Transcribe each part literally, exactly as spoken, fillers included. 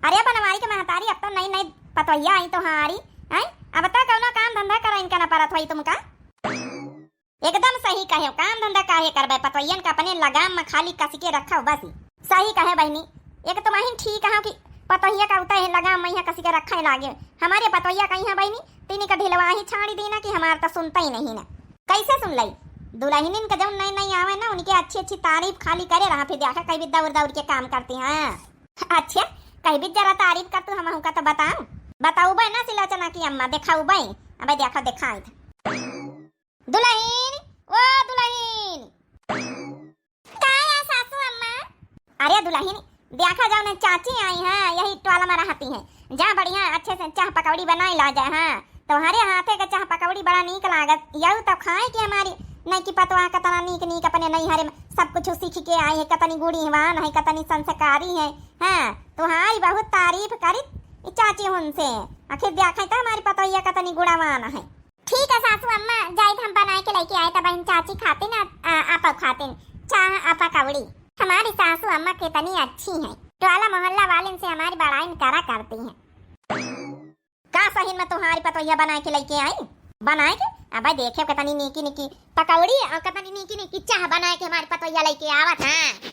अरे बनवारी के महतारी, अब तो नई नई पतोहिया आई तोहारी, हैं? अब तो कौनो काम धंधा करे इनका ना परत होई तुमका। एकदम सही कहे, काम धंधा काहे करबे, पतोहियन का अपने लगाम में खाली कस के रखा बस। सही कहे बहिनी, एक तो महिन ठीक है कि पतोहिया का उतरे लगाम में यहाँ कस के रखे लागे। हमारे पतोहिया कहीं है बहिनी, तिनी का ढिलवाही छाड़ी दीना कि हमार तो सुनता ही नहीं ना। कैसे सुन लई? दुलहिनिन का जौन नई नई आवे ना, उनके अच्छी अच्छी तारीफ खाली करे रहा, फिर देखा कई भी दौड़ दौड़ के काम करती हैं। अच्छा, कई भी जरा तारीफ कर तू, हम का तो बताऊं, बताऊबे ना सिलोचना की अम्मा, देखाऊबे। अबे देखा, देखाई था। दुलहिन, ओ दुलहिन। का है सासू अम्मा? अरे दुलहिन, देखा जाओ ना, चाची आई हैं, यही टोला में रहती हैं। जा बढ़िया अच्छे से चाह पकौड़ी बनाई ला जाए, हाँ, तुम्हारे हाथे के चाह पकौड़ी बड़ा नीक लागत। यू तो खाए के हमारी नई की पतवा कतना नीक नीक अपने नैहरे में सब कुछ सीख के आई है, कतनी गुणवान है, कतनी संस्कारी है। हाँ, तुम्हारी बहुत तारीफ करित ई चाची उनसे। आखिर देखा तो हमारी पतोहिया कतनी गुणवान है। ठीक है सासू अम्मा, जाइत हम बनाए के लेके आए तब बहन चाची खातिन, आ, आ, आपा खातिन चाह आ पकौड़ी। हमारी सासू अम्मा कितनी अच्छी हैं, टोला मोहल्ला वाले से हमारी बड़ाई करा करती हैं। का सही में तुम्हारी पतोहिया बनाए के लेके आई? बनाए के? अबे देखे कितनी नीकी नीकी पकौड़ी और कितनी नीकी नीकी चाह बनाए के हमारी पतोहिया लेके आवत है।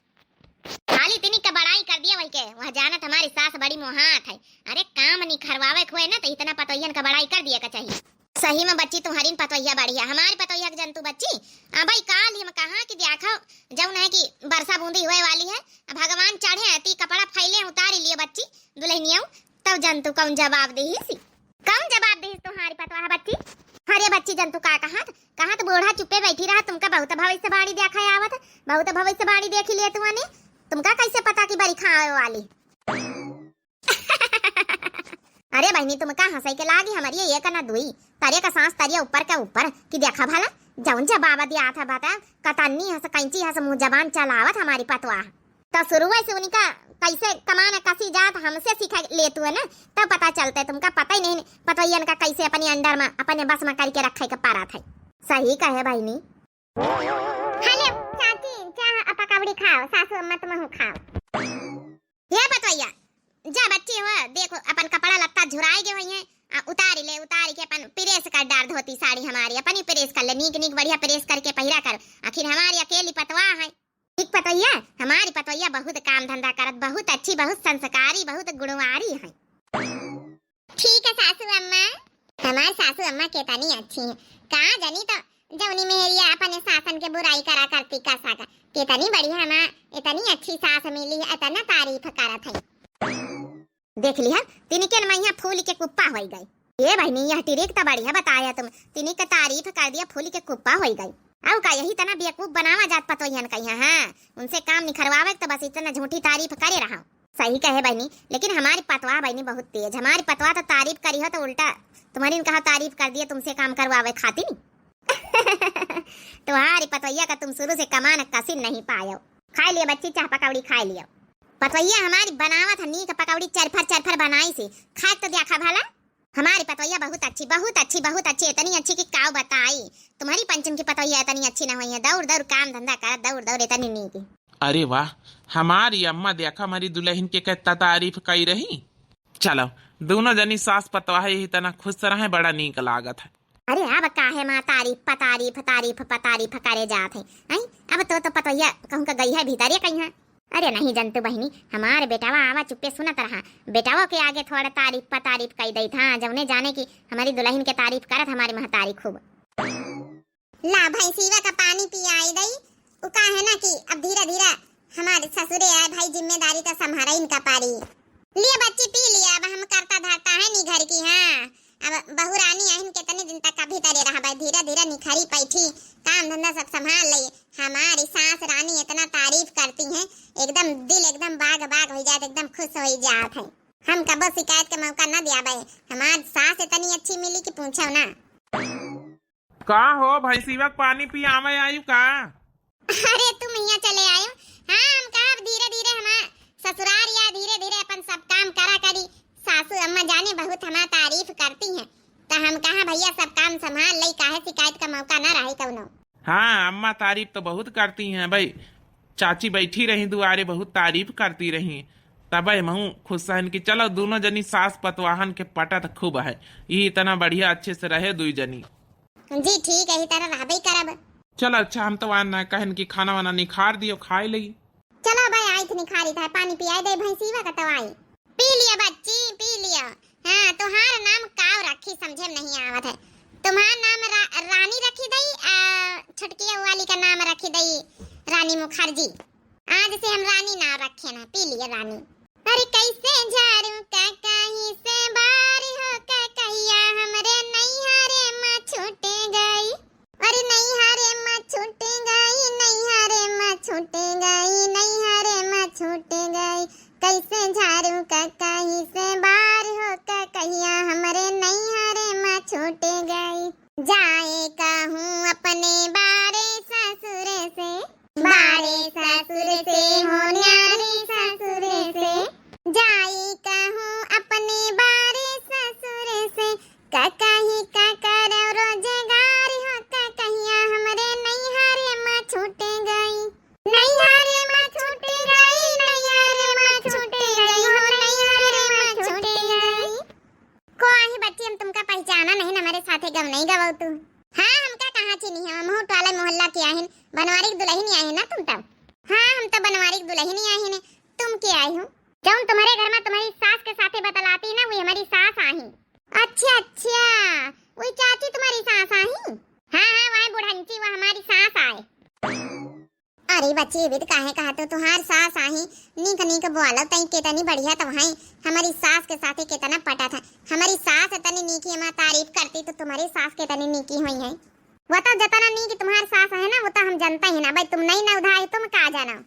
खाली तिनी का बड़ाई कर दिया वही के, वह जानत हमारी सास बड़ी मोहात है। अरे काम निखरवावे के होए ना तो इतना पतोहियन का बड़ाई कर दिए का चाहिए। सही में बच्ची तुम्हारी पतोहिया बढ़िया, हमारी पतोहिया के जंतु बच्ची। आ भाई काल ही हम कहा कि देखो जौन है कि बरसा बूंदी होए वाली है, अब भगवान चढ़े हैं ती कपड़ा फैले उतार लिए बच्ची दुल्हनिया, तब जंतु कौन जवाब देही सी? कौन जवाब देही तुम्हारी पतोहिया बच्ची? अरे बच्ची जंतु का कहा कहाँ तो बूढ़ा चुप्पे बैठी रहा, तुमका बहुत भविष्यवाणी देखा आवत, बहुत भविष्यवाणी देखी लिए तुमने। तुमका कैसे पता कि बरी खावे वाली? अरे बहिनी, तुमका हंसई के लागी, हमारी एक ना दुई, तारे का सांस तारिया ऊपर के ऊपर, कि देखा भला, जौन जवाब दिया था बता, कतन्नी हंस कैंची हंस मुंह जबान चलावत हमारी पतवा। तो शुरुए से उनका कैसे कमान कसी जात हमसे सीखा लेतू है ना, तब पता चलते। तुमका पता ही नहीं पतोहियन का कैसे अपनी अंडर में, अपने बस में करके रखे के पारा था। सही कहे बहिनी। हेलो चाची, चाह आ पकौड़ी खाओ, सासू अम्मा तुमहू खाओ। ये पतोहिया, जा बच्ची हो, देखो अपन कपड़ा लत्ता झुराए गए हुई हैं, आ उतारी ले, उतारी के अपन प्रेस कर डार धोती साड़ी हमारी, अपन ही प्रेस कर ले, नीक नीक बढ़िया प्रेस करके पहिरा कर। आखिर हमारी अकेली पतवा है। ठीक पतोहिया, हमारी पतोहिया बहुत काम धंधा करत, बहुत अच्छी, बहुत संस्कारी, बहुत गुणवारी है। ठीक है सासू अम्मा। हमार सासू अम्मा केतनी अच्छी है। का जानी तो जौनी मेहरिया अपने सासन के बुराई करा करती का साका। केतनी बढ़िया हमार इतनी अच्छी सास मिली है, इतना तारीफ करत है। देख लिया, तिनके न मैया फूल के कुप्पा होई गई। ए बहिनी, यह टिरिक तो बढ़िया बताया तुम, तिनी के तारीफ कर दिया, फूल के कुप्पा होई गई। अउ का यही तना बेवकूफ बनावा जात पतोहियन कहिया, हाँ, उनसे काम निखरवावे तो बस इतना झूठी तारीफ करे रहा। सही कहे बहिनी, लेकिन हमारी पतवा बहिनी बहुत तेज। हमारी पतवा तो तारीफ करी हो तो उल्टा तुम्हारी इनका तारीफ कर दिए, तुमसे काम करवावे खातिर। तुम्हारी पतवैया का तुम शुरू से कमान कसिन नहीं पायो। खाए लिए बच्ची चाह पकौड़ी खाए लियो। पतवैया हमारी बनावत है नीक पकौड़ी, चरफर चरफर बनाई से, खाए तो देखा भला। हमारी पतवैया बहुत अच्छी, बहुत अच्छी, बहुत अच्छी, इतनी अच्छी कि काव बताई। तुम्हारी पंचम की पतवैया इतनी अच्छी न हुई है, दौड़ दौड़ काम धंधा करत, दौड़ दौड़ इतनी नीक। अरे वाह, हमारी अम्मा देखा हमारी दुल्हन के कितना तारीफ कई रही। चलो, दोनों जनी सास पतवाह यही तना खुश रहे, बड़ा नीक लागत है। अरे अब काहे माँ तारीफ प तारीफ, तारीफ प तारीफ करे जात है, हैं? अब तो, तो पतोहिया कहूँ का गई है भीतर ये कहीं है। अरे नहीं जंतु बहिनी, हमारे बेटावा आवा चुप्पे सुनत रहा, बेटावा के आगे थोड़ा तारीफ प तारीफ कई दई था, जौने जाने की हमारी दुल्हन के तारीफ करत हमारी महतारी खूब। ला भैंसीवा का पानी पियाई दई। उ का है ना कि अब धीरे धीरे हमारे ससुरे आए भाई, जिम्मेदारी तो संभारा इनका पारी। लिए बच्ची पी लिया, अब हम करता धरता है नी घर की। हाँ, अब बहू रानी आहिन, कितने दिन तक कभी तरे रहबे, धीरे धीरे निखरी पैठी, काम धंधा सब संभाल ले। हमारी सास रानी इतना तारीफ करती हैं, एकदम दिल एकदम बाग बाग हो जात, एकदम खुश हो जात है। हम कबो शिकायत का मौका न दियाबे, हमार सास इतनी अच्छी मिली कि पूछो ना। का हो भैंसीवा के पानी पियावे आयु का? अरे तुम यहाँ चले आयो। हाँ, हम कहा अब धीरे धीरे हमार ससुरार या धीरे धीरे अपन सब काम करा करी। सासू अम्मा जाने बहुत हमार तारीफ करती हैं, तो हम कहा भैया सब काम संभाल ले, काहे शिकायत का मौका ना रहे कौनो। हाँ अम्मा, तारीफ तो बहुत करती हैं भाई। चाची बैठी रही दुआरे, बहुत तारीफ करती रही। तबे महू खुश हन कि चलो, दुनो जनी सास पतवाहन के पटत खूब है, ई इतना बढ़िया अच्छे से रहे दुई जनी। जी ठीक है, ई तरह रहबे करब। चलो अच्छा, हम तो वान ना कहन कि खाना वाना निखार दियो, खाए लगी। चलो भाई, आई थे निखारी था, पानी पियाई दे भैंसीवा का तवाई। पी लिया बच्ची, पी लिया। हाँ, तोहार नाम काव रखी, समझे में नहीं आवत है। तुम्हार नाम रा-, रानी रखी दई, आ, छोटकिया वाली का नाम रखी दई रानी मुखर्जी। आज से हम रानी नाम रखे ना, पी लिया रानी। अरे कैसे झाड़ू का कहीं से बार हो का कहिया हमरे नैहरे में छूटे गई। अरे नैहरे में छूटे गई, नैहरे में छूटे गई, नैहरे में छूटे गई। कैसे झाड़ू का कहीं से बार हो का कहिया हमरे नैहरे में छूटे गई। जाए कहूँ अपने बारे ससुर से, बारे ससुर से हो न्यारे ससुर से। जाई कहूँ अपने बारे ससुर से, का कही का करौ रोजगार हो का कहिया हमरे नैहरे में छूटे गई। नैहरे में छूटे गई, नैहरे में छूटे गई हो, नैहरे में छूटे गई। को आही बच्ची, हम तुमका पहचाना नहीं, हमारे साथे गवनई गवौ तू। हाँ, हमका कहाँ चिन्ही है, हम टोला मोहल्ला के आहिन, बनवारी के दुलहिन आहिन ना तुम तब। हाँ, हम तो बनवारी के दुलहिन आहिन, तुम के आई हो? जौन तुम्हारे घर में तुम्हारी सास के साथे बतलाती ना, वही हमारी सास आही। अच्छा अच्छा, वही चाची तुम्हारी सास आही? हाँ हाँ, वही बुढ़ंची, वह हमारी सास आए। अरे बच्ची, ये भी तो काहे कहा तो तुहार सास आही, नीक नीक बोलो तई, केतनी बढ़िया तो है, हमारी सास के साथे केतना पटत है। हमारी सास इतनी नीकी, हमार तारीफ करती तो तुम्हारी सास केतनी नीकी हुई है। वो तो जतना नीक तुम्हार सास है ना, वो तो हम जनता ही ना भाई, तुम नहीं ना उधा है, तुम का जाना।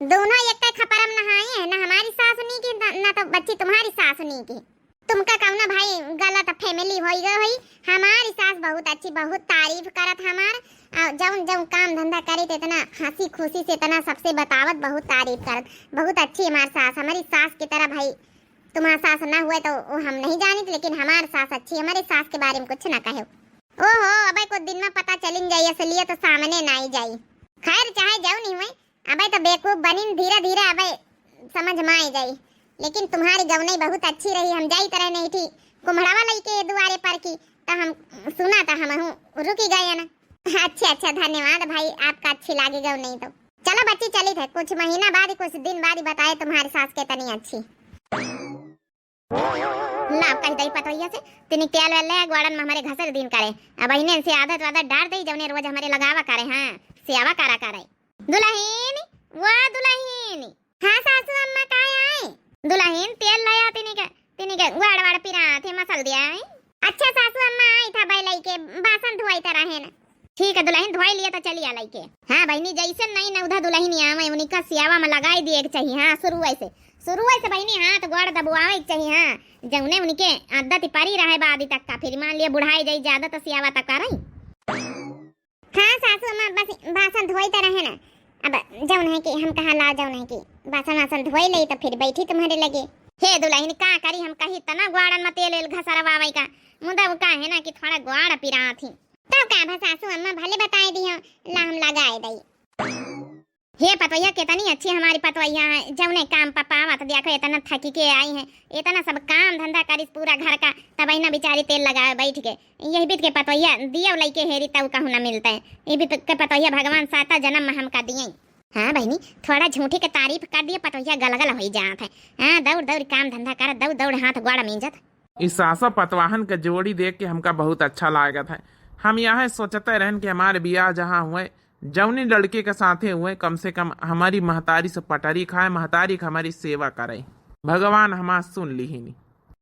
दोनों एक खपरम नहाए है ना, हमारी सास नीकी ना, ना तो बच्ची तुम्हारी सास नीकी। तुमका कौना भाई गलत फैमिली होई गई होई। हमारी सास बहुत अच्छी, बहुत तारीफ करत हमार, और जौन जौन काम धंधा करे तो इतना हंसी खुशी से इतना सबसे बतावत, बहुत तारीफ करत, बहुत अच्छी हमार सास। हमारी सास की तरह भाई तुम्हार सास ना हुए तो वो हम नहीं जानित, लेकिन हमार सास अच्छी, हमारे सास के बारे में कुछ ना कहे। ओहो, अबे कुछ दिन में पता चलिन जाई, असलियत तो सामने ना आई जाई। खैर, चाहे जौन ही हुए, अबे तो बेवकूफ बनिन धीरे धीरे, अबे समझ में आई जाई। लेकिन तुम्हारी गवनई बहुत अच्छी रही, हम जाई तरह नहीं थी कुम्हड़ावा लइके दुआरे पर की, तो हम सुना था, हम हूँ रुकी गए ना। अच्छा अच्छा, धन्यवाद भाई, आपका अच्छी लागी गवनई तो। चलो बच्ची, चली थे, कुछ महीना बाद ही, कुछ दिन बाद ही बताए तुम्हारी सास के तनी अच्छी। ला कह दई पतोहिया से, तिनी तेल वेल ले गोड़न में हमारे घसर दिन करे। अब इन्हें से आदत वादत डार दई, जौने रोज हमारे लगावा करे, हाँ, सेवा करा करे। दुलहिन, वो दुलहिन। हाँ सासू अम्मा, का आए? दुलहिन, तेल लाया तिनी के, तिनी के गोड़ वाड़ पिरा थे मसल दिया है। अच्छा सासू अम्मा, आई था भाई लइके, बासन धोई था रहे न। ठीक है दुलहिन, धोई लिया तो चलिया लइके। हाँ बहिनी, जैसे नई नौधा दुलहिन आवे, उनका सियावा में लगाई दिए के चाहिए। हाँ, शुरू से, शुरू से बहिनी हाथ गोड़ दबवावे के चाहिए। हाँ, जौने उनके आदत परी रहे बाद तक का, फिर मान लिया बुढ़ाई जाई ज्यादा तो सियावा तक का रही। हाँ सासू अम्मा, बस बासन धोई तो रहे ना। अब जौन है कि हम कहा ला, जौन है कि बासन वासन धोई ले तो फिर बैठी तुम्हारे लगे। हे दुलहिन, का करी हम कही तना ग्वाड़न में तेल एल घसरवावे का, मुदा वो का है ना कि थोड़ा ग्वाड़ पिरात ही। तो का भा सासू अम्मा भले बताए दियो, ला हम लगाए दई। हे पतोहिया, कितनी अच्छी हमारी पतोहिया है, जौने काम पपावत देखो, इतना थकी के आई है, इतना सब काम धंधा करिस पूरा घर का, तब इन्हें बेचारी तेल लगावे बैठ के। यही बीत के पतोहिया दियो लइके हेरी तब कहूँ न मिलते। ये बीत के पतोहिया भगवान साता जन्म में हमका दिए। हाँ बहिनी, थोड़ा झूठी के तारीफ कर दिए, पतोहिया गलगल होई जात है। हाँ, दौड़ दौड़ काम धंधा करत, दौड़ दौड़ हाथ गोड़ मींजत। ई सासा पतवाहन के जोड़ी देख के हमका बहुत अच्छा लागत है। हम यह सोचते रहन कि हमारे बियाह जहाँ हुए, जौनी लड़के के साथे हुए, कम से कम हमारी महतारी से पटरी खाए, महतारी के हमारी सेवा करे। भगवान हमार सुन लिहिनी।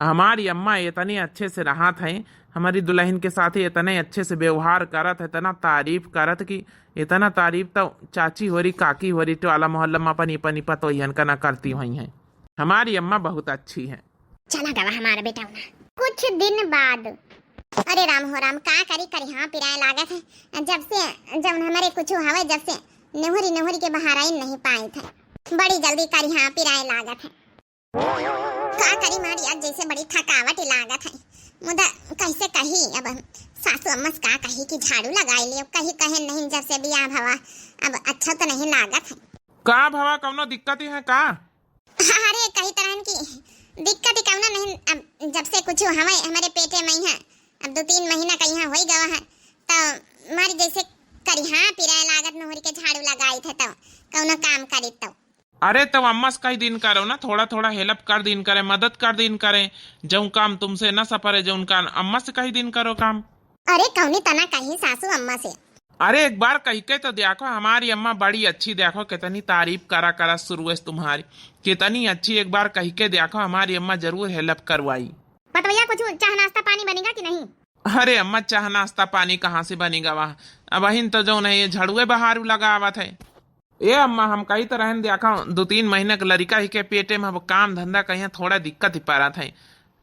हमारी अम्मा इतने अच्छे से रहत हैं, हमारी दुलहिन के साथे इतने अच्छे से व्यवहार करत है, इतना तारीफ करत कि इतना तारीफ तो चाची होरी, काकी होरी, टोला मोहल्ला में अपनी, अपनी पतोहियन का ना करती हुई हैं। हमारी अम्मा बहुत अच्छी हैं। चला गवा हमारा बेटा उना। कुछ दिन बाद। अरे राम हो राम, का करी, करिहा पिराए लागत है। जब से, जब हमारे कुछ हवे, जब से नेहुरी, नेहुरी के बहाराइन नहीं पाए थे। बड़ी जल्दी करिहा पिराए लागत है। का करी मारी, आज जैसे बड़ी थकावट ही लागत है। मुदा कैसे कही, अब सासू अम्मा से का कही कि झाड़ू लगाई लियो, कही कहे नहीं जब से बियाह भवा, अब अच्छा तो नहीं लागत है। का भवा, कौनो दिक्कत ही है का? अरे, कही तरहन की दिक्कत ही कौनो नहीं। अब जब से कुछ हवे हमरे पेटे मइहाँ, अब दो तीन महीना कइहाँ होई गवा है, तो मारी जैसे करिहा पिराए लागत, नोहरी के झाड़ू लगाई थे तो कौनो काम करी तो। अरे, तो अम्मा से कही दिन करो ना, थोड़ा थोड़ा help कर दिन करे, मदद कर दिन करे, जौन काम तुमसे न सपरे, जौन काम अम्मा से कही दिन करो काम। अरे, कौनी तना कही सासू अम्मा से? अरे, एक बार कही के तो देखो, हमारी अम्मा बड़ी अच्छी, देखो कितनी तारीफ करा करा शुरू है तुम्हारी, कितनी अच्छी। एक बार कही के देखो, हमारी अम्मा जरूर help करवाई। पतवैया, कुछ चाह नाश्ता पानी बनेगा कि नहीं? अरे अम्मा, चाह नाश्ता पानी कहाँ से बनेगा वहाँ? अबहिन तो जौन है ये झड़ुए बहारू लगावत है। ए अम्मा, हम कही तो रहन, देखा दो तीन महीना के लड़िका ही के पेटे में, अब काम धंधा कहीं थोड़ा दिक्कत ही परत है।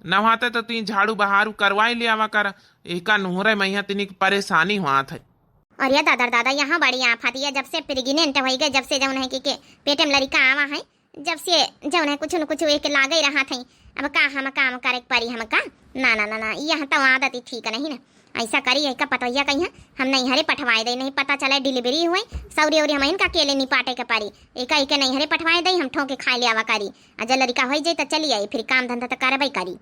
नहाते तो तीन झाड़ू बहारू करवाई ले आवा कर, एका नोहरे मइहाँ तनिक परेशानी होत है। अरे दादा रे दादा, यहाँ बड़ी आफत है, जब से pregnant होई गए, जब से जौन है कि के पेटे में लड़िका आवा है, जब से जौन है कुछ न कुछ एक लागे रहत है। अब का हम काम करे के परी हमका? ना, ना, ना, ना, यह तो आदत ही ठीक नहीं ना। ऐसा करी, एका पतोहिया कहिया हम नैहरे पठवाए दे, नहीं पता चले delivery हुए, सौरी औरी हम इनका अकेले निपाटे के परी। एका एके नैहरे पठवाए दे, हम ठोके खाए ले आवा करी। आ जब लड़िका होई जाई तो चली आई, फिर काम धंधा तो करबे करी।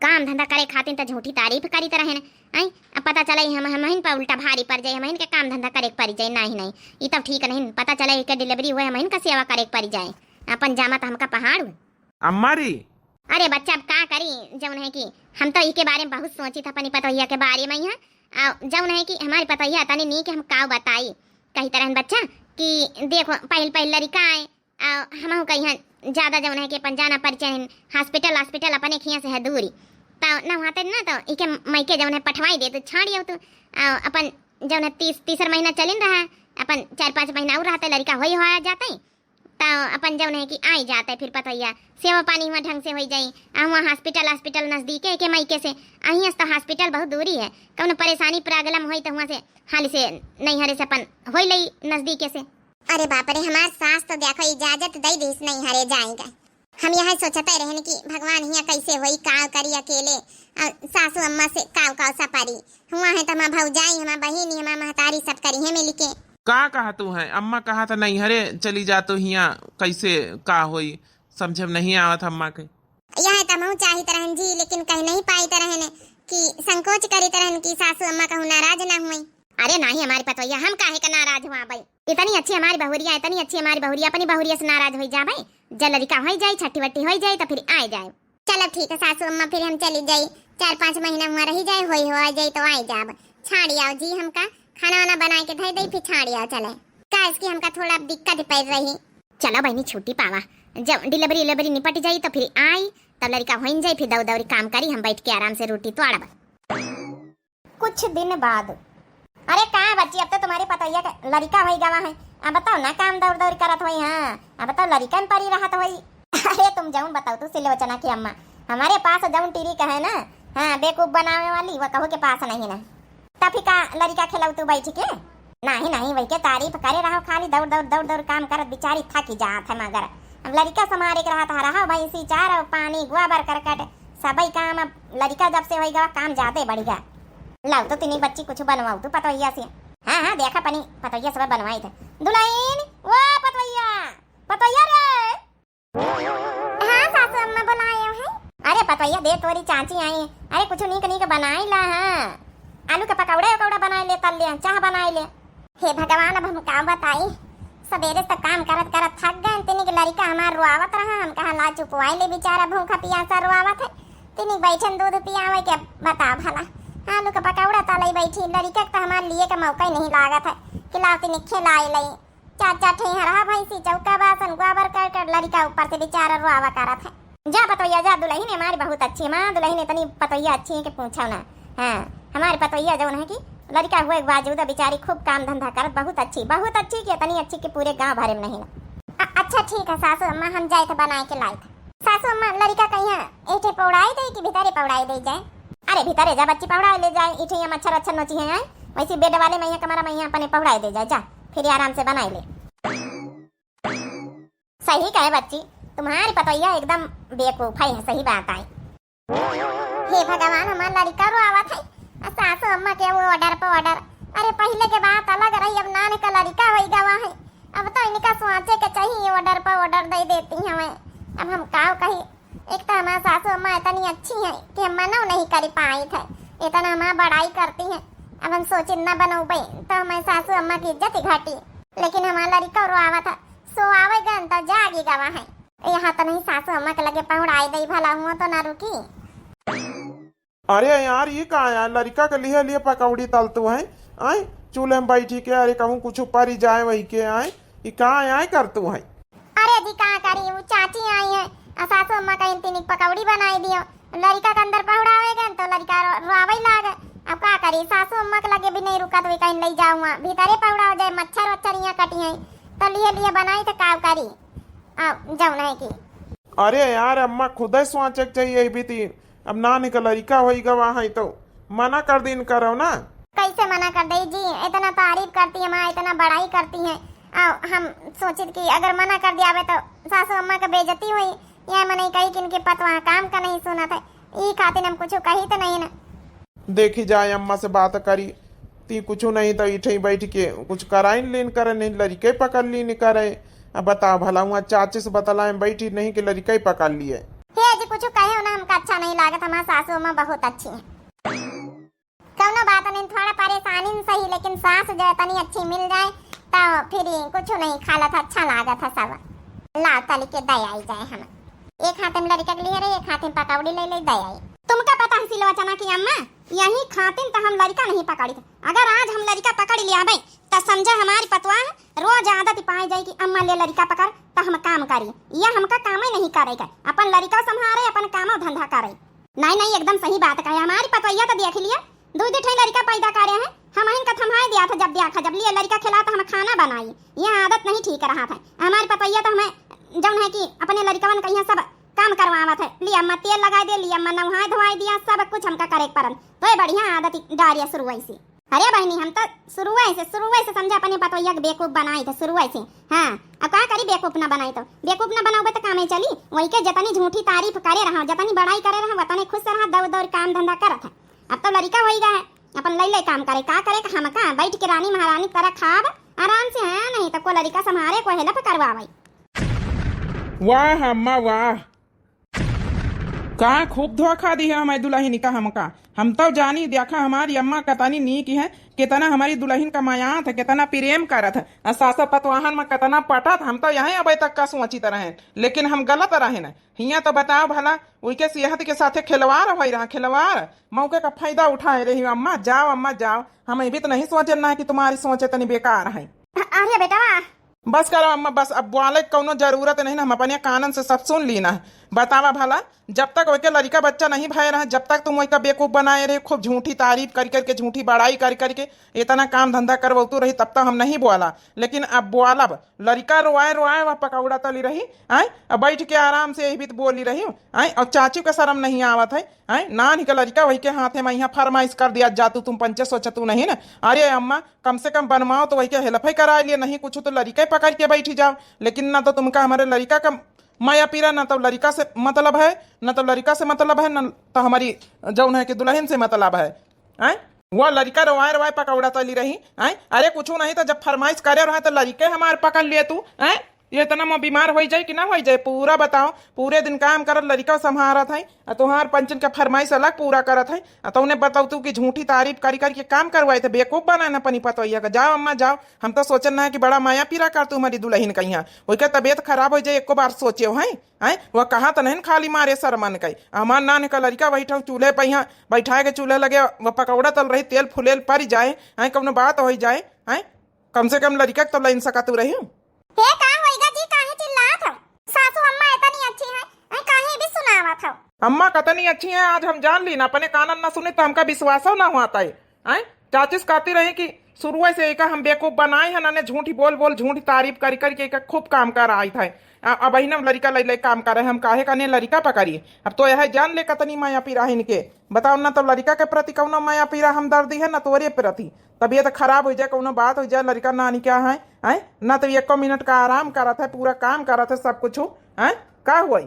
काम धंधा करे खातिर त झूठी तारीफ करित रहेन। आई, अब पता चले हम, हमहिन पर उल्टा भारी पड़ जाए, हमहिन के काम धंधा करे के पड़ जाए। नहीं, नहीं, ई तब ठीक नहीं। पता चले एके delivery हुए, हमहिन का सेवा करे के पड़ जाए। अपन जामा त हमका पहाड़। अम्मा री। अरे बच्चा, अब का करी, जौन है कि हम तो इके बारे में बहुत सोचित अपनी पतोहिया के बारे में यहाँ। आ जौन है कि हमारी पतोहिया तनी नीक, हम काव बताई। कही तरहन बच्चा कि देखो, पहिल पहिल लड़िका आए, आ हमहू कहिया ज्यादा जौन है कि अपन जाना परिचय है, hospital hospital अपने खिया से है दूरी, तो न हुआते ना तो इके मायके जौन है पठवाई दे, तो छाड़ी आओ तो, आ अपन जौन है तीस, तीसर महीना चलिन रहा, अपन चार पाँच महीना और रहते, लड़िका होई होया जाते, तो अपन जौन है कि आई जाते फिर पतोहिया, सेवा पानी हुआ ढंग से होई जाई। आ हुआ hospital hospital नजदीके के मायके से, अहिया से तो hospital बहुत दूरी है, कौनो परेशानी problem होई तो हुआ से हाल से नैहरे से अपन होई लई नजदीके से। अरे बाप रे, हमार सास तो देखो इजाजत दई दिस नैहरे जाएगा। हम यह सोचते रहन कि भगवान हिया कैसे होई, का करी अकेले, आ सासू अम्मा से काव काव सपरी। हुआ है तो हमार भौजाई, हमार बहिनी, हमार महतारी सब करी है मिलके। का कहा तू है? अम्मा कहा था नैहरे चली जा तो हिया कैसे का होई, समझे में नहीं आवत अम्मा के। यह तो हमहू चाहित रहन जी, लेकिन कह नहीं पाइत रहन कि संकोच करित रहन कि सासू अम्मा कहूँ नाराज ना हुई। अरे नाही हमारी पतोहिया, हम काहे का नाराज हुआ बई? इतनी अच्छी हमारी बहुरिया, इतनी अच्छी हमारी बहुरिया, अपनी बहुरिया से नाराज होई जाबे? जब लड़िका होई जाई, छठी वट्टी होई जाई, तो फिर आए जाए। चलो ठीक है सासू अम्मा, फिर हम चली जाई, चार पाँच महीना हुआ रही जाए, होई हो आ जाई तो आए जाब। छाड़ी आओ जी, हमका खाना वाना बनाए के धई दई, फिर छाड़ी आओ चले, काहे कि हमका थोड़ा दिक्कत ही पड़ रही। चलो बहनी, छुट्टी पावा, जब delivery उलेवरी निपट जाई तो फिर आई, तब लड़िका होइन जाई, फिर दौड़ दौड़ी काम करी, हम बैठ के आराम से रोटी तोड़ब। कुछ दिन बाद। अरे का बच्ची, अब तो तुम्हारे पतोहिया के लड़िका होई गवा है, अब बताओ ना काम दौड़ दौड़ करत होई। हाँ, अब तो लड़िकन परी रहत होई। अरे तुम जौन बताओ तू सिलोचना की अम्मा, हमारे पास जौन टीरी कहे ना, हाँ, बेवकूफ बनावे वाली, वो कहू के पास नहीं ना। तभी का लड़िका खेलऊ तू बैठ के? नहीं नहीं, वही के तारीफ करे रहो, खाली दौड़ दौड़ दौड़ दौड़ काम करत बेचारी थकी जात है। मगर अब लड़िका संभारे के रहत है, रहो भैंसी चारो, पानी, गोबर करकट, सबई काम। अब लड़िका जब से होई गवा, काम ज्यादा बढ़ गया। लाओ तो तीनी बच्ची कुछ बनवाओ तू पतोहिया से। हाँ हाँ, देखा पनी पतोहिया सब बनवाई थे। दुल्हन, वो पतोहिया, पतोहिया रे। हाँ सासू अम्मा बुलाए हैं। अरे पतोहिया दे, तोरी चाची आई। अरे कुछ नीक नीक बनाई ला। हाँ, आलू के पकौड़ा उकौड़ा बनाई ले, तल ले, चाह बनाई ले। हे भगवान, अब हम का बताई, सबेरे से काम करत करत थक गए। तिनी के लड़िका हमार रोआवत रहा, हम कहा ला चुपवाई ले, बेचारा भूखा पियासा रोआवत है। तिनी बैठन दूध पियावे के, बताओ भला। आलू के पकौड़ा तलई बैठी, लड़िका के तो हमार लिए के मौका ही नहीं लागत है कि लाओ तिनी खिलाई लई। चार चार ठे यहाँ रहा भैंसी, चौका बासन, गोबर करकट, लड़िका ऊपर से बेचारा रोआवा करत है। जा पतोहिया जा, दुल्हन हमारी बहुत अच्छी है माँ, दुल्हन इतनी पतोहिया अच्छी है कि पूछो ना। हाँ, हमारी पतोहिया जौन है कि लड़िका हुए के बावजूद बेचारी खूब काम धंधा करत, बहुत अच्छी, बहुत अच्छी कि इतनी अच्छी कि पूरे गाँव भरे में नहीं ना। अ-, अच्छा ठीक है सासू अम्मा, हम जाए थे बनाए के लाए थे। सासू अम्मा, लड़िका कहिया एठे पौड़ाई दे कि भीतरे पौड़ाई दे जाए? अरे भीतरे जा बच्ची, पौड़ाई ले जाए, इठे यहाँ मच्छर वच्छर नोची है, आए वैसे बेड वाले में यहाँ कमरा में यहाँ अपने पौड़ाई दे जाए, जा फिर आराम से बनाई ले। सही कहे बच्ची, तुम्हारी पतोहिया एकदम बेवकूफ है, सही बात आई। हे भगवान, हमार लड़िका रोआवत है, आ सासू अम्मा के वो order पर order। अरे पहले के बात अलग रही, अब नान का लड़िका होई गवा है, अब तो इनका सोचे के चाहिए, order पर order दे देती हमें। अब हम काव कही, एक तो हमार सासू अम्मा इतनी अच्छी हैं कि हम मनो नहीं करी पाइत है, इतना हमार बड़ाई करती हैं। अब हम सोचिन न बनौबे तो हमार सासू अम्मा की इज्जत ही घटी। लेकिन हमार लड़िका रोआवत है, सोआवे गन तो जागी गवा है। यहाँ तो नहीं सासू अम्मा के लगे पहुड़ाई दई, भला हुआ तो ना रुकी। अरे यार, ई का यार, लड़िका के लिए लिए पकौड़ी तलतू है, आय? चूल्हे में बैठी के, अरे कहूँ कुछ परी जाए वही के, आय? ई का आय करतू है? अरे जी, का करी, वो चाची आई है, आ सासू अम्मा कहीं तीन पकौड़ी बनाई दियो। लड़िका के अंदर पहुड़ावे गन तो लड़िका रो-, रोआवे लागे। अब का करी, सासू अम्मा के लगे भी नहीं रुका तो वे कहीं ले जाऊँ, भीतरे पहुड़ाओ जाए, मच्छर वच्छर यहाँ कटी है, तो लिए लिए बनाई तो का करी। आ, जौन है कि अरे यार, अम्मा खुदे सोचे के चाहिए, ई भी ती अब नानी का लड़िका होई गवा है तो मना कर दीन करो ना। कैसे मना कर दे जी, इतना तारीफ करती है माँ, इतना बड़ाई करती है। आ, हम सोचित कि अगर मना कर दियावे तो सासू अम्मा के बेइज्जती होई। यह मने कही कि इनके पतवा काम का नहीं सुनत है, ई खातिर हम कुछ कही तो नहीं ना। देखी जाए, अम्मा से बात करी, ती कुछ नहीं तो इठे बैठ के कुछ कराइन लेन करे, नहीं लड़िके पकड़ लीन करे। अब बताओ भला, वहाँ चाची से बतलाए बैठी नहीं कि लड़िके पकड़ लिए। हे जी, कुछ कहे हो ना, हमका अच्छा नहीं लागत, हमार सासू अम्मा बहुत अच्छी हैं। कौनो बात नहीं, थोड़ा परेशानी में सही, लेकिन सास जो तनी अच्छी मिल जाए तो फिर कुछ नहीं खालत, अच्छा लागत है सब। लाओ तली के दे आई जाए हम। एक हाथ में लड़िका के लिए रही, एक हाथ में पकौड़ी ले ले दे आई। तुमका पता है सिलोचना की अम्मा, यही खातिन तो हम लड़िका नहीं पकड़ी। अगर आज हम लड़िका पकड़ लियाबे तो समझे हमारी पतवाह रोज आदत पाए जाए कि अम्मा ले लड़िका पकड़ तो हम काम करी। यह हमका कामे नहीं करे के, अपन लड़िका संभारे, अपन कामो धंधा करे। नहीं, नहीं, एकदम सही बात कहे। हमारी पतोहिया तो देख लिए, दू दू ठे लड़िका पैदा करे हैं, हम इनका थम्हाए दिया था, जब देखा, जब लिए लड़िका खिला तो हम खाना बनाई। यह आदत नहीं ठीक रहा था। हमारी पतोहिया तो हमें जौन है कि अपने लड़िकवन कहिया सब काम करवावत है, लिए अम्मा तेल लगाए दे, लिए अम्मा नहाए धोआए दिया, सब कुछ हमका करे के परन। तो ये बढ़िया आदत डारिया शुरू से। अरे बहिनी, हम तो शुरुए से, शुरुए से समझे अपने पतोहिया के बेवकूफ बनाई थे, शुरुए से। हाँ, अब का करी, बेवकूफ ना बनाई तो, बेवकूफ ना बनाओबे तो कामे चली। वही के जतनी झूठी तारीफ करे रहा, जतनी बड़ाई करे रहा, वतने खुश रहा, दौड़ दौड़ काम धंधा करत है। अब तो लड़िका होई गया है, अपन लई लई काम करे, का करे, हम का बैठ के रानी महारानी तरह खाब आराम से, है नहीं तो को लड़िका संभारे, को हेल्प करवावे। वाह अम्मा वाह, का खूब धोखा दी है हमारी दुल्हन का हमका। हम तो जानी, देखा हमारी अम्मा कतनी नीक है, कितना हमारी दुल्हन का मायात है, कितना प्रेम करत है, और सास पतवाहन में कितना पटत। हम तो यही अबे तक का सोचित रहे, लेकिन हम गलत रहे न। हियाँ तो बताओ भला, उनके सेहत के साथे खिलवाड़ होई रहा, खिलवाड़। मौके का फायदा उठाए रही। अम्मा जाओ, अम्मा जाओ, हम ये भी तो नहीं सोचे ना कि तुम्हारी सोचे तनी बेकार है। अरे बेटवा, बस करो अम्मा, बस अब बोले कौनो जरूरत नहीं ना, हम अपने कानन से सब सुन ली ना। बतावा भला, जब तक ओके लड़िका बच्चा नहीं भय रहा, जब तक तुम ओका बेवकूफ बनाए रहे, खूब झूठी तारीफ कर करके, झूठी बड़ाई कर करके, इतना काम धंधा करवतू रही, तब तक हम नहीं बोला। लेकिन अब बोलब, लड़िका रोआए रोआए वह पकौड़ा तली रही, आय, अब बैठ के आराम से यही भी तो बोली रही, आय, और चाची का शर्म नहीं आवत है, आय, नान ही का लड़िका वही के हाथे में यहाँ फरमाइश कर दिया जातू, तुम पंचे सोचतू नहीं ना। अरे अम्मा, कम से कम बनवाओ तो वही के हेल्प ही करा लिए, नहीं कुछ तो लड़िका ही पकड़ के बैठी जाओ। लेकिन ना तो तुमका हमारे लड़िका का माया पीरा, ना तो लड़िका से मतलब है, ना तो लड़िका से मतलब है, ना तो हमारी जौन है कि दुल्हन से मतलब है। हैं? वो लड़िका रोवाए रोवाए पकौड़ा तली रही। हैं? अरे कुछ नहीं तो जब फरमाइश करे रहे तो लड़िके हमार पकड़ लिए तू। हैं? ये इतना मैं बीमार होई जाए कि ना होई जाए, पूरा बताओ। पूरे दिन काम करत, लड़िका संभारत है, आ तोहार पंचन का फरमाइश अलग पूरा करत है। आ तौने बताओ तू कि झूठी तारीफ करी करी के काम करवाए थे, बेवकूफ बनाए ना अपनी पतोहिया का। जाओ अम्मा जाओ, हम तो सोचन ना है कि बड़ा माया पीरा कर तू हमारी दुल्हन का यहाँ। ओकर तबीयत खराब हो जाए, एको बार सोचे हो, हैं? हैं? वह कहा तो नहीं खाली मारे शर्मन के। हमार नान का लड़िका बैठा चूल्हे पे यहाँ बैठाए के चूल्हे लगे, वह पकौड़ा तल रही, तेल फुलेल पड़ जाए, हैं? कौनो बात हो जाए, हैं? कम से कम लड़िका के तो लाइन सकत तू रही। हे, का होइगा जी, काहे चिल्लात हो? सासू अम्मा इतनी अच्छी है, हैं, काहे भी सुनावत हो? अम्मा कतनी अच्छी है, आज हम जान ली ना, अपने कानन ना सुने तो हमका विश्वासो ना होता है। हैं? चाचिस कहती रही कि शुरुए से एका हम बेवकूफ बनाए हैं, नने झूठी बोल बोल, झूठी तारीफ करी करी के एका खूब काम कर आई था। अ-, अब ही ना लड़िका लई लई काम करे, हम काहे कने लड़िका पकड़ी? अब तो यह जान ले कतनी माया पीरा है इनके। बताओ ना, तो लड़िका के प्रति कौनो माया पीरा हमदर्दी है, ना तोरे प्रति। तबीयत खराब हो जाए, कौनो बात हो जाए, लड़िका नानी क्या है, हैं? ना तो एको मिनट का आराम करत है, पूरा काम करत है सब कुछ, हैं? का हुई?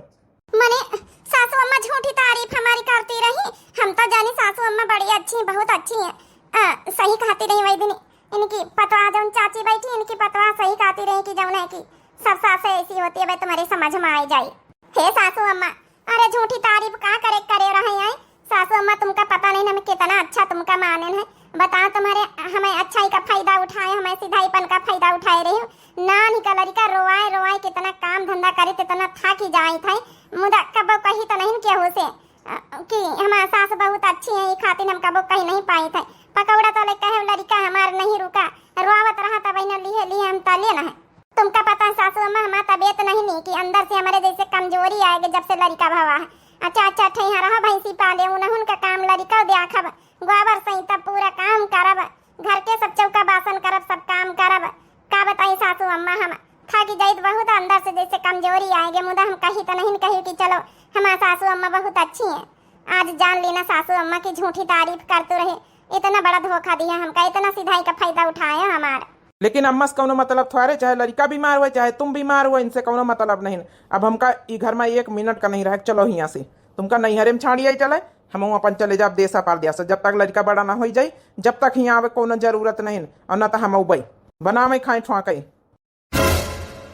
मने सासू अम्मा झूठी तारीफ हमारी करती रही। हम तो जानी सासू अम्मा बड़ी अच्छी, बहुत अच्छी है। आ, सही कहती रही वही दिन इनकी पतवा, जौन चाची बैठी, इनकी पतवा सही कहती रही कि जौन है कि सब सासें ऐसी होती है, भाई तुम्हारे समझ में आई जाए। हे सासू अम्मा, अरे झूठी तारीफ का करे, करे रहे हैं? सासू अम्मा, तुमका पता नहीं हम कितना अच्छा तुमका मानेन है। बताओ, तुम्हारे, हमें अच्छाई का फायदा उठाए, हमें सिधाईपन का फायदा उठाए रही हो। नान्ही का लड़िका रोवाए रोवाए कितना काम धंधा करे, इतना थाकी जाइत है, मुदा कबो कही तो नहीं केहू से, अ, कि हमार सास बहुत अच्छी है, ई खातिर हम कबो कही नहीं पाइत है। पकौड़ा तले कहे, लड़िका हमार नहीं रुका, रोवत रहा तब इन्हें लिए लिए हम तले न है। तुमका पता है सासू अम्मा, हमार तबीयत नहीं नीक, अंदर से हमारे जैसे कमजोरी आएगी जब से लड़िका भवा है। अच्छा, अच्छा, ठैहा रहा, भैंसी पाले, उनहुन का काम लड़िका देखब, गोबर सही तब पूरा काम करब, घर के सब चौका बासन करब, सब काम करब। का बताई सासू अम्मा, हम थाकी जाइत बहुत, अंदर से जैसे कमजोरी आएगी, मुदा हम कही तो नहीं कही कि चलो, हमार सासू अम्मा बहुत अच्छी हैं। आज जान ली ना सासू अम्मा की झूठी तारीफ करते रहे, इतना बड़ा धोखा दिया हमका, इतना सिधाई का फायदा उठाया हमार। लेकिन अम्मा से कौनो मतलब थोड़े, चाहे लड़िका बीमार हुए, चाहे तुम बीमार हुए, इनसे कौनो मतलब नहीं। अब हमका ई घर में एक मिनट का नहीं रहे, चलो हियाँ से, तुमका नैहरे में छाड़ी आई चले, हम अपन चले जाब देशा परदेश। जब तक लड़िका बड़ा ना होई जाई, जब तक हियाँ आवे कौनो जरूरत नहीं, और ना तो हम उबई बनावे खाए ठुआकई।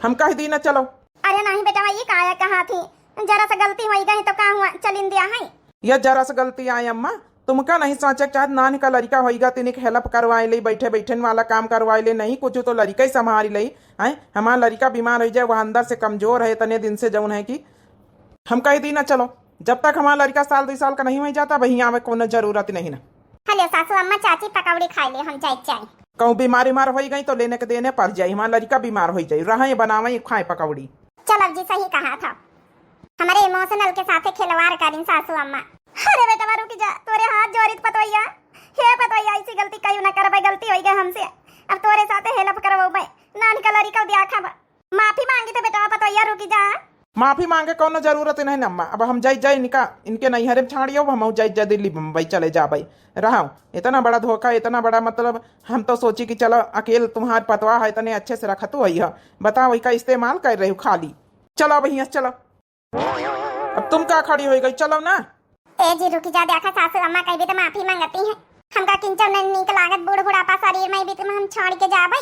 हम कह दी ना चलो। अरे नहीं बेटवा, ये काया कहा थी, जरा सा गलती होई गई तो का हुआ, चलिन दिया है। यह जरा सा गलती आई अम्मा, तुमका नहीं सोचे के चाहत, नान का लड़िका होइगा, तिनिक help करवाए ले, बैठे बैठे वाला काम करवाए ले, नहीं कुछ तो लड़िका ही संभाल ले। हैं, हमार लड़िका बीमार हो जाए, वह अंदर से कमजोर है, इतने दिन से जौन है कि हम कह दी ना चलो, जब तक हमार लड़िका साल दो साल का नहीं हो जाता, वहीं आवे कोनो जरूरत नहीं ना। हेलो सासू अम्मा, चाची पकौड़ी खाई ले, हम जाए चाय। कहूँ बीमार उमार होई गई तो लेने के देने पड़ जाई, हमार लड़िका बीमार होई जाई, रहे बनावे खाए पकौड़ी। चल अब जी सही कहा था, हमारे emotional के साथे खिलवाड़ करिन सासू अम्मा। अरे बेटवा रुक जा, तोरे हाथ जोरित पतोहिया, हे पतोहिया, ऐसी गलती कहियो ना करबे, गलती होई गई हमसे, अब तोरे साथे help करवो मैं, नान का लड़िका दिया खाबा। माफी मांगी थे बेटवा पतोहिया, रुकी जा। माफी मांगे कौनो जरूरत नहीं अम्मा, अब हम जाई जाई इनका, इनके नैहरे में छाड़ियो, हम जाई जाई दिल्ली बम्बई चले जाबे। रहो, इतना बड़ा धोखा, इतना बड़ा मतलब, हम तो सोची कि चलो अकेल तुम्हार पतवा है, इतने अच्छे से रखत हुई है, बताओ इका इस्तेमाल कर रही हो खाली। चलो अब हियाँ से चलो, अब तुम का खड़ी हो गई, चलो ना। ए जी रुकी जा, देखा सासू अम्मा कहबी तो माफी मांगती है, हमका किंचो नहीं नीक लागत, बूढ़ बुढ़ापा शरीर में भी तुम हम छोड़ के जाबे।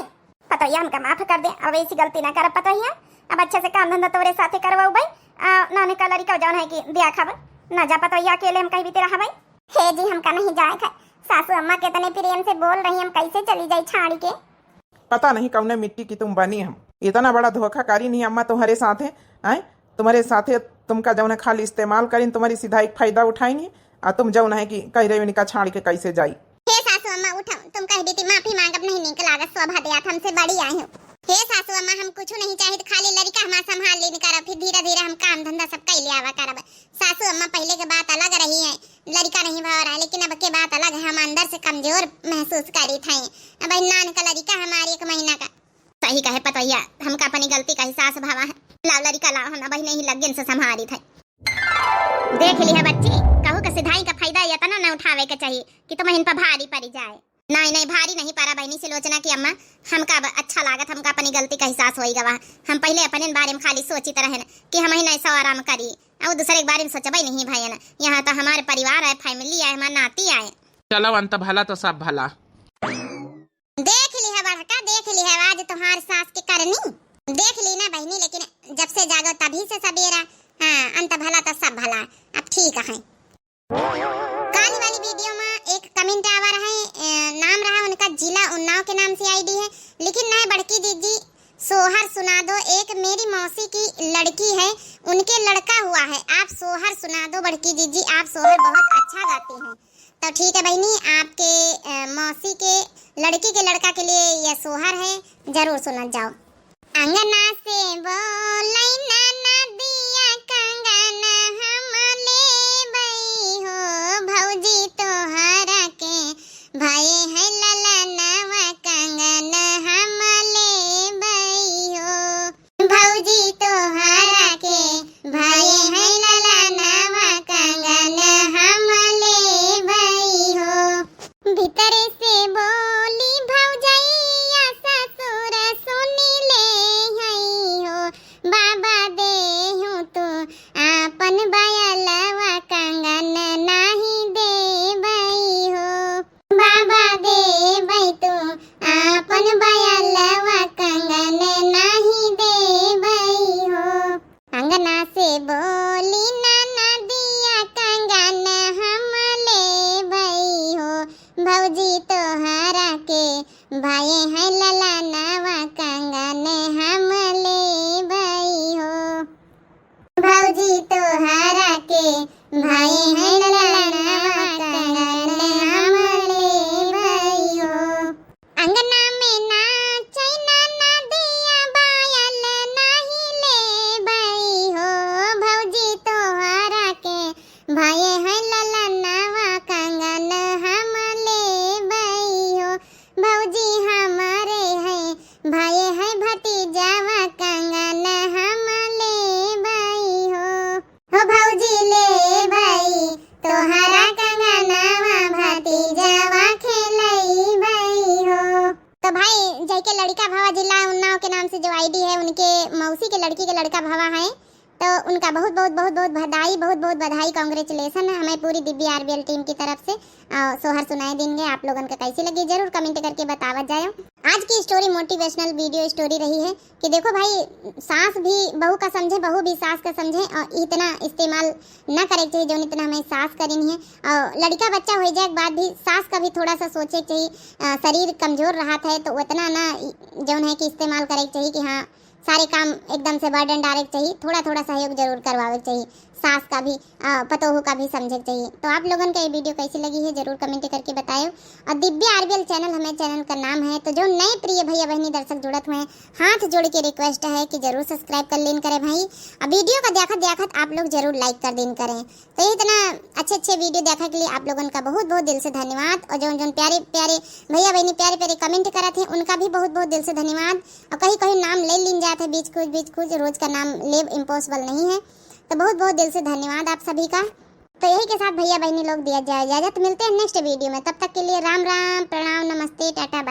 पतोहिया हमका माफ कर दे, अब ऐसी गलती ना करब पतोहिया, अब अच्छे से काम धंधा तोरे साथे करवाऊ भाई। आ, नाने का लड़िका जौन है कि दिया खाबे, ना जा पतोहिया अकेले हम कहीं भी तेरा हवाई। हे जी हमका नहीं जाए खाए, सासू अम्मा कितने प्रेम से बोल रही, हम कैसे चली जाई छाड़ी के। पता नहीं कौने मिट्टी की तुम बनी हम, इतना बड़ा धोखा करी नहीं अम्मा तुम्हारे साथे, आए तुम्हारे साथे, तुमका जौन है खाली इस्तेमाल करीन, तुम्हारी सिधाई का फायदा उठाई नहीं, आ तुम जौन है कि कह रहे हो इनका छाड़ के कैसे जाई। हे सासू अम्मा उठो, तुम कह दी थी माफी मांगब नहीं नीक लागत, शोभा देत हमसे बड़ी आई हो। हे सासू अम्मा हम कुछ नहीं चाहित, खाली लड़िका हमार संभाल लेन करो, फिर धीरे धीरे हम काम धंधा सब कैले आवा करब। सासू अम्मा पहले के बात अलग रही है, लड़िका नहीं भवा रहा, लेकिन अब के बात अलग है, हम अंदर से कमजोर महसूस करी थे। अब नान का लड़िका हमार एक महीना का। सही कहे पतोहिया, हमका अपनी गलती का एहसास भवा है। लाओ लड़िका लाओ, हम अब नहीं लगिन से संभारी थे। देख लिया बच्ची, कहू के सिधाई का फायदा इतना न उठावे के चाहिए कि तुम इन पर भारी पड़ी जाए। नहीं नहीं, भारी नहीं पड़ा बहनी सुलोचना की अम्मा, हमका अब अच्छा लागत, हमका अपनी गलती का एहसास होई गवा। हम पहले अपने बारे में खाली सोचित रहन कि हम ही नहीं सौ आराम करी, और दूसरे के बारे में सोचबे नहीं भयन। यहाँ तो हमारे परिवार है, family है, हमार नाती आए। चलो अंत भला तो सब भला। देख लिहा बड़का, देख लिहा आज तोहार सास के करनी। देख ली ना बहनी, लेकिन जब से जागो तभी से सबेरा। हाँ, अंत भला तो सब भला। अब ठीक है। काल वाली video में एक comment आवा रहा है, अ, नाम रहा उनका जिला उन्नाव के नाम से ID है, लेकिन ना बड़की जीजी सोहर सुना दो, एक मेरी मौसी की लड़की है, उनके लड़का हुआ है, आप सोहर सुना दो बड़की जीजी, आप सोहर बहुत अच्छा गाती हैं। तो ठीक है बहनी, आपके, अ, मौसी के लड़की के लड़का के लिए यह सोहर है, जरूर सुनत जाओ। अंगना से बोलै ना नदिया कंगन हम लेबै हो, भौजी तोहरा के भए है ललनवा कंगन हम लेबै हो। भौजी तोहरा के भए है ललनवा कंगन हम लेबै हो। भीतर से बोली भौजैया ससुर सुन ले है हो। बाबा दे ए है ललनवा कंगन हम लेबई हो। अंगना में नाचै ना नदिया, बायल नाही लेबई हो। भौजी तोहरा के भये है ललनवा कंगन हम लेबई हो। भौजी हमरे है भये है भतीजावा कंगन हम लेबई हो। हो भौजी लेबई तोहरा कंगनवा, भतीजावा खेलैबई हो। तो भाई, जइके लड़िका भवा जिला उन्नाव के नाम से जो आईडी है, उनके मौसी के लड़की के लड़का भवा है, तो उनका बहुत, बहुत, बहुत, बहुत बधाई, बहुत, बहुत बधाई, congratulation है हमें पूरी दिव्य आरबीएल टीम की तरफ से। और सोहर सुनाए दिन गए, आप लोगन का कैसी लगी, जरूर कमेंट करके बतावत जाए। आज की स्टोरी मोटिवेशनल वीडियो स्टोरी रही है कि देखो भाई, सास भी बहू का समझे, बहू भी सास का समझे, और इतना इस्तेमाल ना करे के चाहिए जौन इतना हमें सास करिन है। और लड़का बच्चा हो जाए के बाद भी सास का भी थोड़ा सा सोचे के चाहिए। अ, शरीर कमजोर रहत है तो उतना ना, जौन है कि इस्तेमाल करे के चाहिए कि हाँ, सारे काम एकदम से बर्डन डारे के चाहिए, थोड़ा थोड़ा सहयोग जरूर करवावे के चाहिए। सास का भी, अ, पतोहू का भी समझे के चाहिए। तो आप लोगन के ये वीडियो कैसी लगी है, जरूर कमेंट करके बताएं। और दिव्या आरबीएल चैनल हमें चैनल का नाम है, तो जो नए प्रिय भैया बहनी दर्शक जुड़त हुए हैं, हाथ जोड़ के रिक्वेस्ट है कि जरूर सब्सक्राइब कर लेन करें भाई। और वीडियो का देखत देखत आप लोग जरूर लाइक कर देन करें। तो ये इतना अच्छे अच्छे वीडियो देखा के लिए आप लोगन का बहुत बहुत दिल से धन्यवाद। और जौन जौन प्यारे प्यारे भैया बहनी प्यारे प्यारे कमेंट करत हैं, उनका भी बहुत बहुत दिल से धन्यवाद। और कहीं कहीं नाम ले लीन जात है बीच कुछ बीच कुछ, रोज का नाम लेब इम्पॉसिबल नहीं है। तो बहुत बहुत दिल से धन्यवाद आप सभी का। तो यही के साथ भैया बहनी लोग दिया जाए इजाजत, मिलते हैं नेक्स्ट वीडियो में। तब तक के लिए राम राम, प्रणाम, नमस्ते, टाटा,